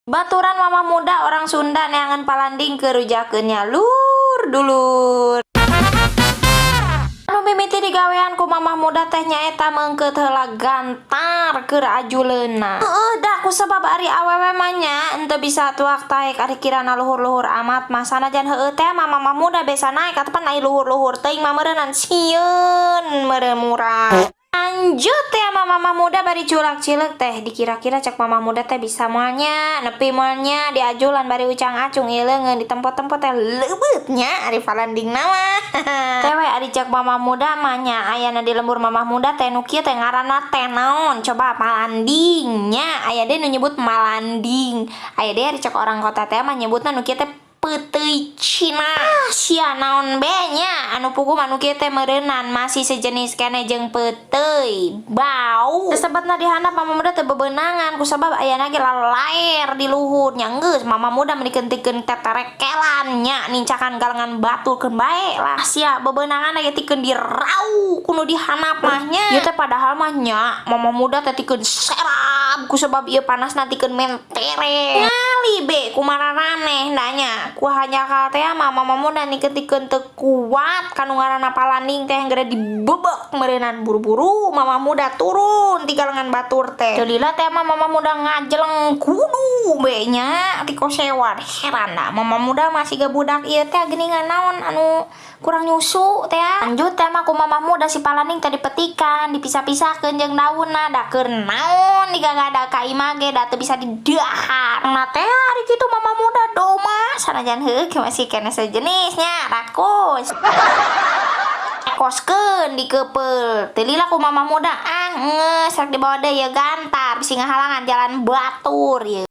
Baturan mama muda orang Sunda neangan palanding keur rujakeun nya, lur dulur. Anu mimiti digawean ku mamah muda teh nyaeta meungkeut heula gantar keur ajuleunna. Heueuh da kusabab ari awewe mah nya henteu bisa tuak taek ari kirana luhur-luhur amat mah, sanajan heueuh teh mah mamah muda bisa naek atapan ai luhur-luhur teuing mah meureunan sieun meureun murah. Lanjut ya, mama muda bari culak cileuk teh, dikira-kira cek mama muda teh bisa moal nya, nepi moal nya diajulan bari ucang acung ieu leungeun di tempat-tempat teh leubeut nya ari palandingna mah. Teh we ari cek mama muda mah nya, ayana di lembur mama muda teh nu kieu teh ngaranna teh naon coba? Palanding nya, aya deui nu nyebut malanding, aya deui ari cek orang kota teh mah nyebutna nu kieu teh peuteuy Cina. Ah sia, naon be nya, anu puguh mah nu kieu teh meureunan masih sejenis keneh jeung peuteuy bau. Sesebetna di handap mama muda teh bebeunangan kusabab ayana ge lalaer di luhur nya. Geus mama muda meni tikeun teterekelan nya, nincakan galengan batur keun bae lah sia, bebeunangan ge tikeun dirau ku nu di handap mah nya. Ieu teh padahal mah nya mama muda teh tikeun serab kusabab ieu panasna tikeun mentere ngali be kumararaneh da nya. Ku hanjakal teh mah mama muda nikeun teu kuat kanu ngaranna palanding teh geura dibebek meureunan. Buru-buru mama muda turun ti galengan batur teh. Teu lila teh mah mama muda ngajeleng kudu be nya ti kosewan. Heran da mama muda masih ga budak ieu teh geuningan naon anu kurang nyusu teh. Lanjut teh mah ku mama muda si palanding teh dipetikan, dipisah-pisahkeun jeung daunna, da keur naon digagada ka imah ge da teu bisa didahar. Nah teh ari kitu mama muda doma, sanajan heueuh masih keneh sejenisnya rakus. Koskeun dikeupel, teu lila ku mama muda, ah geus rek dibawa deui ieu gantar bisi ngahalangan jalan batur ieu.